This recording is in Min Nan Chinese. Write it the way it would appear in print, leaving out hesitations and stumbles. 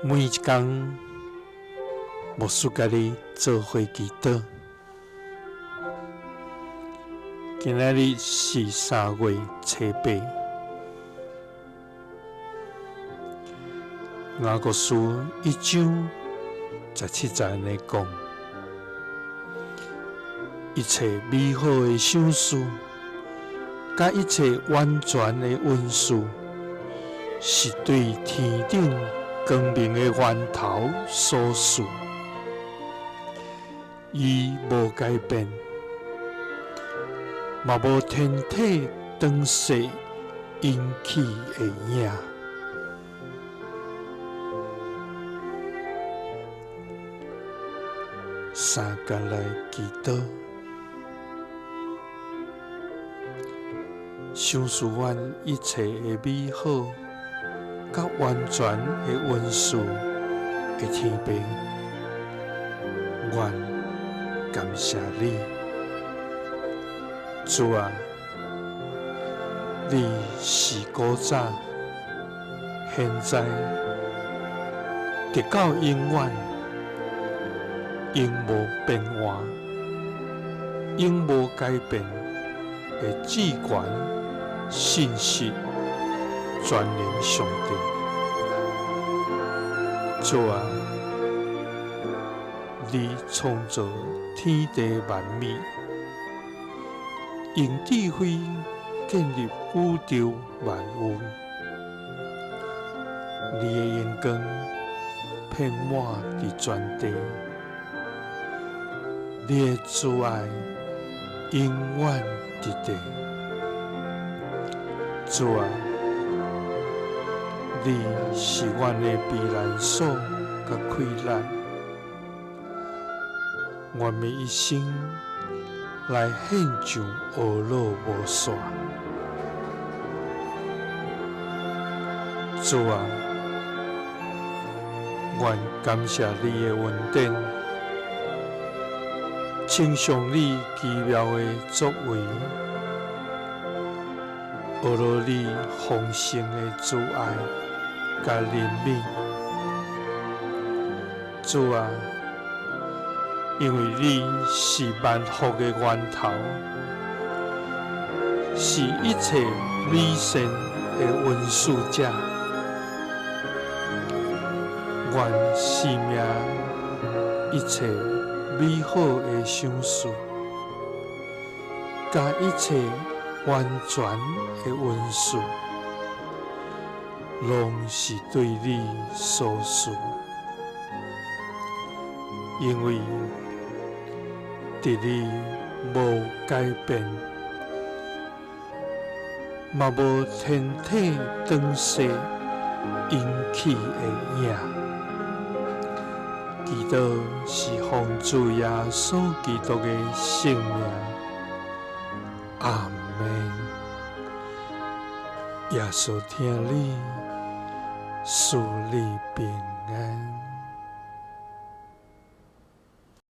每一工，牧師佮你做伙祈禱。今仔日是3月初8，雅各書1章17節按呢講：一切美好的賞賜，佮一切完全的恩賜，是對天頂光明的源頭所賜，伊無改變，嘛無天體轉勢引起的影。三共來祈禱，賞賜阮一切的美好。佮完全的恩賜的天父，阮感謝你，主啊，你是古早、現在、直到永遠，永無變換、永無改變的至懸信實全能上帝。主啊，你創造天地萬物，用智慧建立宇宙萬有，你的榮光遍滿佇全地，你的慈愛永遠佇地。主啊，你是阮的避難所佮氣力，阮的一生來獻上呵咾無煞。主啊，阮感謝你的恩典，稱頌你奇妙的作為，呵咾你豐盛的慈愛佮憐憫。主啊，因為你是萬福的源頭，是一切美善的恩賜者。願生命一切美好的賞賜，佮一切完全的恩賜，攏是對你所賜。因為佇你無改變，嘛無天體轉勢引起的影。祈禱是奉主耶穌基督的聖名，阿們。耶穌疼你，賜你平安。